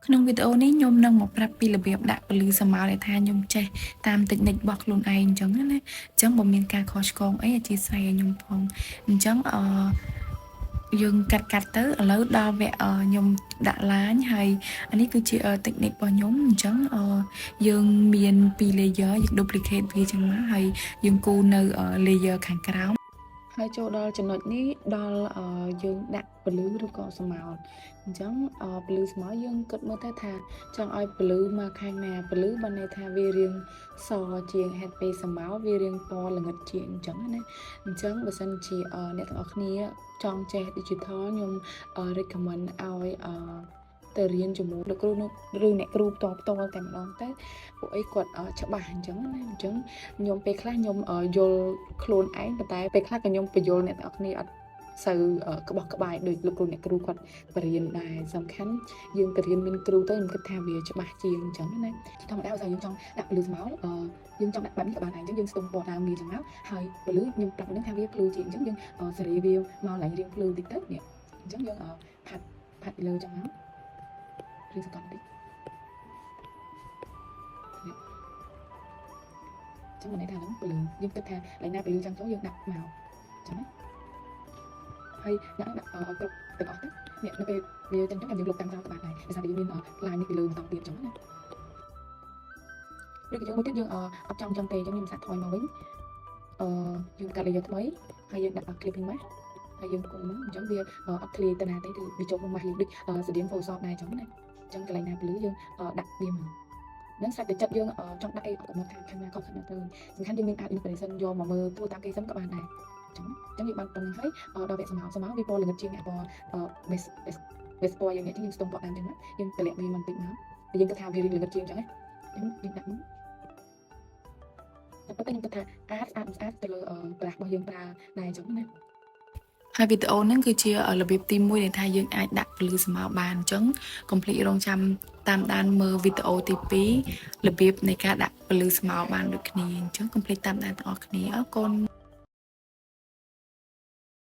ក្នុងវីដេអូនេះខ្ញុំនឹងមកប្រាប់ពីរបៀបដាក់ពន្លឺស្រមោលដែលថាខ្ញុំចេះតាម technique របស់ខ្លួនឯងអញ្ចឹងណាអញ្ចឹងបើមានការខុសឆ្គងអីអធ្យាស្រ័យឲ្យខ្ញុំផងអញ្ចឹងអឺយើងកាត់កាត់ទៅឥឡូវដល់វគ្គខ្ញុំដាក់ line ហើយអានេះគឺជា technique របស់ខ្ញុំអញ្ចឹងអឺយើងមានពីរ layer យើង duplicate វាចឹងមកហើយយើងគូរនៅ layer ខាងក្រោមហើយចូលដល់ចំណុចនេះដល់យើងដាក់ពន្លឺឬក៏ស្រមោលអញ្ចឹងពន្លឺស្រមោលយើងគិតមើលទៅថាចង់ឲ្យពន្លឺមកខាងណាពន្លឺបានន័យថាវារៀងសជាងហេតុពេលស្រមោលវារៀងពណ៌ល្ងិតជាងអញ្ចឹងណាអញ្ចឹងបើសិនជាអ្នកទាំងអស់គ្នាចង់ចេះ digital ខ្ញុំ recommend ឲ្យទៅរៀនជាមួយលោកគ្រូឬអ្នកគ្រូផ្ទាល់ផ្ទាល់តែម្ដងទៅពួកអីគាត់ច្បាស់អញ្ចឹងណាអញ្ចឹងខ្ញុំពេលខ្លះខ្ញុំយល់ខ្លួនឯងប៉ុន្តែពេលខ្លះក៏ខ្ញុំពន្យល់អ្នកទាំងអស់គ្នាអត់សូវក្បោះក្បាយដូចលោកគ្រូអ្នកគ្រូគាត់បរៀនដែរសំខាន់យើងទៅរៀនមានគ្រូទៅខ្ញុំគិតថាវាច្បាស់ជាងអញ្ចឹងណាធម្មតាបើយើងចង់ដាក់ពន្លឺស្រមោលយើងចង់ដាក់បែបនេះក៏បានដែរអញ្ចឹងយើងស្ទង់ពណ៌ដើមវាអញ្ចឹងមកហើយពន្លឺខ្ញុំប្រាប់នឹងថាវាភ្លឺជាងអញ្ចឹងយើងសេរីវាមកឡើងរៀងភ្លឺតិចទៅនេះអញ្ចឹងយើងផាត់ផាត់ពីលើអញ្ចឹងមករៀងសកលតិចនេះចឹងមិនន័យថាហ្នឹងពន្លឺយើងគិតថាឡើយណាពន្លឺចឹងចូលយើងដាក់មកចឹងណាហើយដាក់ដាក់ឲ្យគ្រប់ទាំងអស់ទៅនេះនៅពេលវាចឹងចឹងយើងលុបតាមក្រោយក៏បានដែរដោយសារតែយើងមាន line នេះពីលើបន្តទៀតចឹងណាឬក៏យើងមួយទៀតយើងអត់ចង់ចឹងទេចឹងខ្ញុំសាកថយមកវិញអឺយើងកាត់ layer ថ្មីហើយយើងដាក់ clipping mask ហើយយើងគុំមកអញ្ចឹងវាអត់ធ្លាយទៅណាទេគឺវាចូលក្នុង mask យើងដូចស្តៀង Photoshop ដែរអញ្ចឹងណាអញ្ចឹងកន្លែងណាពលឺយើងដាក់វាមកនឹងស្រេចតែចិត្តយើងចង់ដាក់អីអត់កំណត់ថាខាងណាខុសខាងណាទៅសំខាន់យើងមាន art inspiration យកមកមើលធ្វើតាមគេសិនក៏បានដែរអញ្ចឹងអញ្ចឹងយើងបានប៉ុណ្្នឹងហើយដល់វគ្គស្រមោលស្រមោលវាពណ៌ល្ងិតជាងអាពណ៌ base base base ពណ៌យើងនេះយើងស្ទង់ពណ៌ដើមអញ្ចឹងណាយើងតម្លាក់វាមកបន្តិចមកតែយើងគិតថាវារៀងល្ងិតជាងអញ្ចឹងណាអញ្ចឹងយើងដាក់មកតែប៉ុន្តែខ្ញុំគិតថាអាចស្អាតមិនស្អាតទៅលើ brush របស់យើងប្រើដែរអញ្ចឹងណាហើយវីដេអូហ្នឹងគឺជារបៀបទី1ដែលថាយើងអាចដាក់ពន្លឺស្រមោលបានអញ្ចឹងកុំភ្លេចរងចាំតាមដានមើលវីដេអូទី2របៀបនៃការដាក់ពន្លឺស្រមោលបានដូចគ្នាអញ្ចឹងកុំភ្លេចតាមដានទាំងអស់គ្នាអរគុណ។